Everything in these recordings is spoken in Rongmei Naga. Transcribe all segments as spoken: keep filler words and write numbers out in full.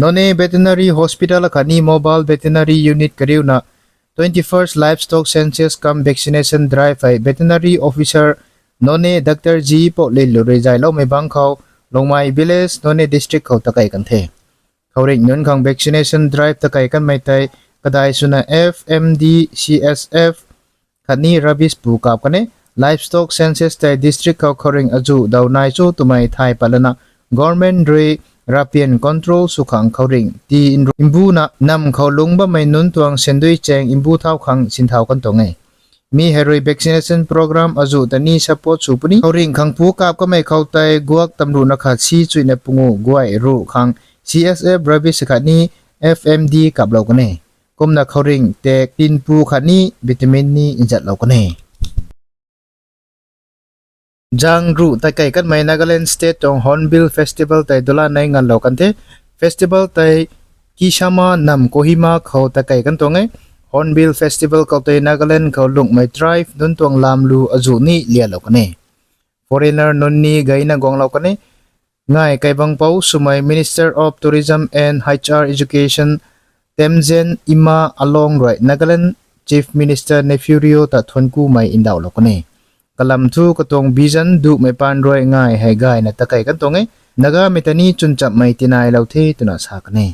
Noney Veterinary Hospital akhatni Mobile Veterinary Unit kariuna twenty-first Livestock Census cum Vaccination Drive hei Veterinary Officer Noney Doctor G Potlin lu rui zayloumei bangc khou Lungmei Village, Noney District khou takei kan the. Khouringh nunc khang vaccination drive takei kanmei tei kadai swna F M D C S F khatni rabies pu kap kan e. Livestock census tei district khou khouringh azuh daw nai cho twmei thay patlana government rui rapian control sw khang khouringh ti mbuna nam khou lungc bammei nunc tuang sandui chaeng mbu thau khang sinthau kan tuang e. Mi hei rui vaccination program azuh ta ni support sw puni khouringh khang pu kap kamei khou tei guak tamruhna khat si chuina pungu guay ruh khang C S F rabies khatni F M D kaplou kan e. Kumna khouringh tak tinpu khatni vitamin ni nzatlou kan e. Zang ruh takei kanmei Nagaland State tuang Hornbill Festival tei dula nei nganlou kan the. Festival tei Kisama nam Kohima khou takei kan tuang e. Hornbill Festival khou tei Nagaland khou lungmei tribe nunc tuang lamlu azuh ni lialou kan e. Foreigner nunc ni gayna guanglou kan e. Ngai kaibangpou swmei Minister of Tourism and Higher Education Temjen Imha Along rui Nagaland Chief Minister Neiphiu Rio ta thuanc kumei ndauhlou kan e. Kalam thu katuang vision duhmei paan rui ngai hei gayna takei kan tuang e. Nagamei ta ni chwnchammei tinailou the twna sa kan e.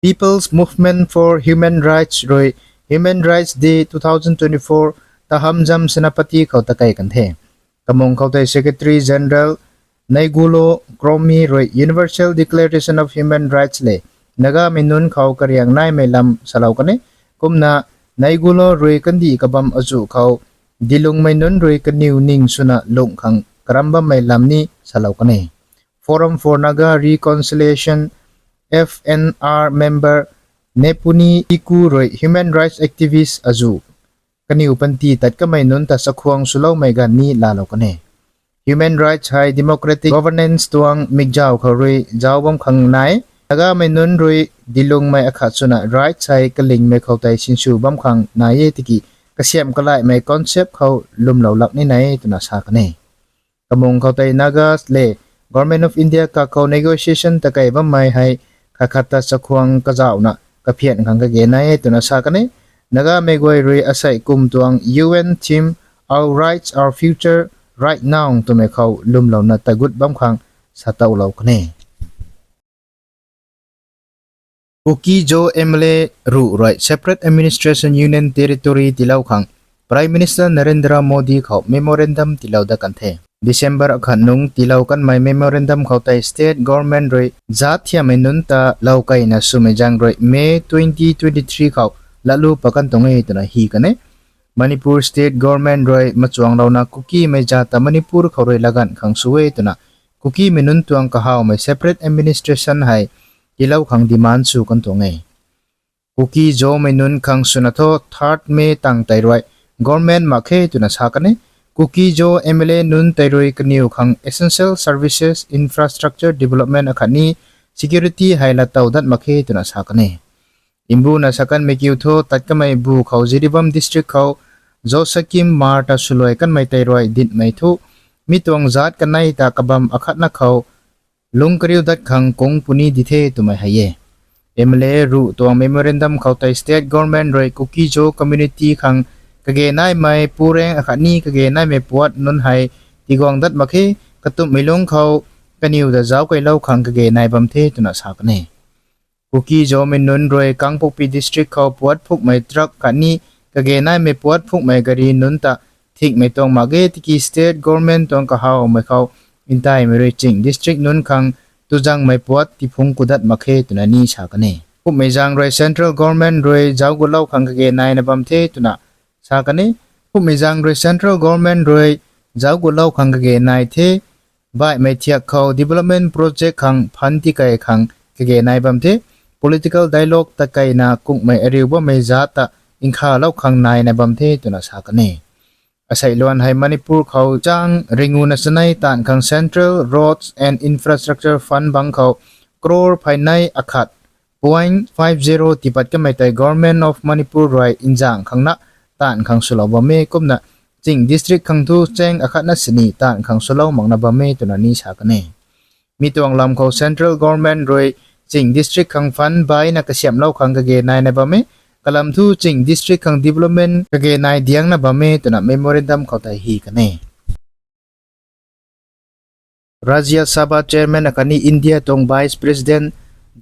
People's Movement for Human Rights rui Human Rights Day two thousand twenty-four Tahamjam Senapati khou takei kan the. Kamung khou tei Secretary General Neigulo Kromi rui Universal Declaration of Human Rights le Nagamei nunc khou kariang naimei lam salou kan e. Kumna Neigulo rui kandih kabam azuh khou dilungmei nunc rui kaniw ning swna lungh khang karam bammei lam ni salou kan e. Forum for Naga Reconciliation, F N R member Nepuni Iku rui human rights activist azuh kaniw panty tat kamei nunc ta chakhwang swloumei ganv ni laalou kan e. Human rights hei democratic governance tuang mikzauh khou rui zauc bam khang nai. Nagamei nunc rui dilungmei akhat swna rights hei kalingmei khou tei sinsw bam khang nai e tiki kasiamh kalaihmei concept khou lwmlou lak ni nai e twna sa kan e. Kamung khou tei Naga le Government of India kakhou negotiation takei bammei hei khat khat ta chakhwang kazauhna kaphian khang kage nai e twna sa kan e. Nagamei guay rui asei kum tuang U N theme Our Rights, Our Future, Right Now twmei khou lwmlouna tagut bam khang satowlou kan e. Kuki-Zo M L A ruh rui Separate Administration Union Territory tiilou khang Prime Minister Narendra Modi khou memorandum tiilou dat kan the. December akhat nung tiilou kanmei memorandum khou tei state government rui zaat thiammei nunc ta lou keyna swmei zaeng rui May twenty twenty-three khou latlu pat kan tuang e twna hi kan e. Manipur state government rui machuanglouna Kukimei zaat ta Manipur khou rui laganv khang sw e twna Kukimei nunc tuang kahawmei separate administration hei tiilou khang demand sw kan tuang e. Kuki-Zomei nunc khang swna thu third May tang tei rui government mak khe twna sa kan e. Kuki-Zo M L A nunc tei rui kaniw khang essential services infrastructure development akhatni security hei lattow dat mak khe twna sa kan e. Mbuna sa kanmei kiu thu tat kamei bu khou Jiribam district khou Zosakim Mar ta swluai kanmei tei rui ditmei thu mi tuang zaat kanei ta kabam akhatna khou lung kariu dat khang kung puni di the twmei hei e. M L A ruh tuang memorandum khou tei state government rui Kuki-Zo community khang kage naimei pureng akhatni kage naimei puat nunc hei tiguang dat mak khe, katumhmei lungc khou kaniw ta zauc keylou khang kage nai bam the twna sa kan e. Kuki-Zomei nunc rui Kangpokpi district khou puat phukmei truck khatni kage naimei puat phukmei gari nunc ta thingmei tuang mak ge tiki state government tuang kahawmei khou ntaimei rui ching district nunc khang tuzangmei puat tiphungc kudat mak khe twna ni sa kan e. Phukmei zaeng rui central government rui zauc gutlou khang kage naina bam the twna sa kan e. Phukmei zaeng rui central government rui zauc gutlou khang kage nai the. Baihmei thiak khou development project khang phan tikei khang kage nai bam the. Political dialogue ta keina kungmei ariu bammei zaat ta nkhavlou khang naina bam the twna sa kan e. Asei luan hei Manipur khou chang ringuna chanei taanv khang Central Roads and Infrastructure Fund bang khou crore phey nei akhat point five zero tipat kamei tei Government of Manipur rui nzang khangna taanv khang swlou bam e kumna ching district khang thu cheng akhatna sini taanv khang swlou makna bam e twna ni sa kan e. Mi tuang lam khou central government rui ching district khang fund baina kasiamhlou khang kage naina bam e, kalam thu ching district khang development kage nai diangna bam e twna memorandum khou tei hi kan e. Rajya Sabha Chairman akhatni India tuang Vice President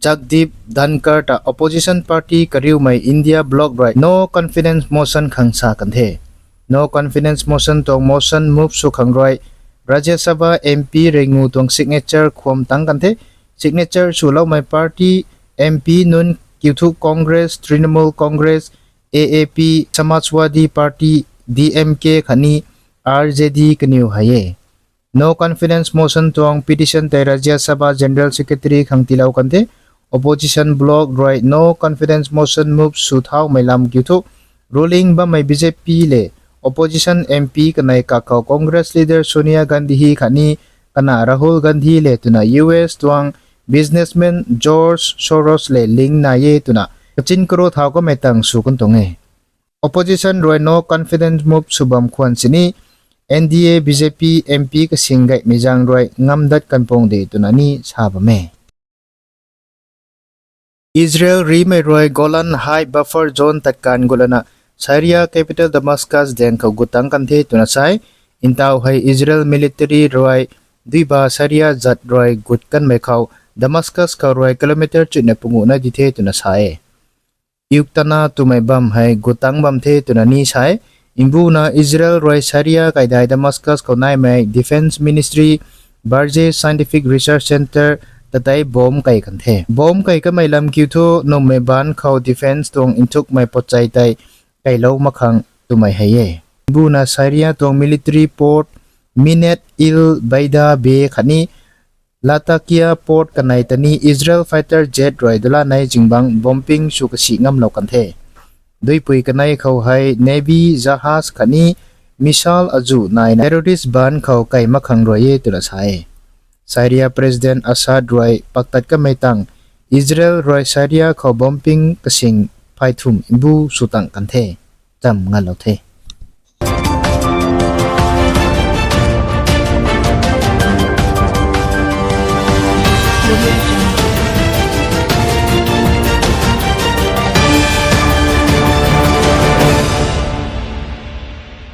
Jagdeep Dhankhar ta opposition party kariumei India bloc rui no confidence motion khang sa kan the. No confidence motion tuang motion move sw khang rui Rajya Sabha M P ringu tuang signature khwam tang kan the. Signature swloumei party M P nunc kiu thu Congress, Trinamool Congress, A A P, Samajwadi Party, D M K khatni R J D kaniw hei e. No confidence motion tuang petition tei Rajya Sabha General Secretary khang tiilou kan the. Opposition bloc rui no confidence motion move sw thaumei lam kiu thu, ruling bammei B J P le opposition M P kanei kakhou Congress leader Sonia Gandhi khatni kana Rahul Gandhi le twna U S tuang businessman George Soros le link nai e twna kachin karo thau kamei tang sw kan tuang e. Opposition rui no confidence move sw bam khwan sini N D A B J P M P kasing gaymei zaeng rui ngam dat kan pung de twna ni sa bam e. Israel rimei rui Golan Heights buffer zone tatkan gutlana Syria capital Damascus daeng khou gut tang kan the twna sa e. Ntaw hei Israel military rui duiba Syria zat rui gut kanmei khou Damascus khou rui kilometer chuihna punguhna di the twna sa e. Iqtana twmei bam hei gut tang bam the twna ni sa e. Mbuna Israel rui Syria kaidai Damascus khou naimei Defence Ministry Barjeh Scientific Research Centre ta tei bomb kei kan the. Bomb kei kamei lam kiu thu nummei baanc khou defence tuang nthukmei potchei tei keilou mak khang twmei hei e. Mbuna Syria tuang military port Minette el Baida Bay khatni Latakia port kanei ta ni Israel fighter jet rui dula nei zingbangc bombing sw kasi ngamlou kan the. Duipui kanei khou hei Navy jahaz khatni missile azuh naina terrorist baanc khou kei mak khang rui e twna sa e. Syria President Assad rui paktat kamei tang Israel rui Syria khou bombing kasing phay thum mbu sw tang kan the. Cham ngalou the.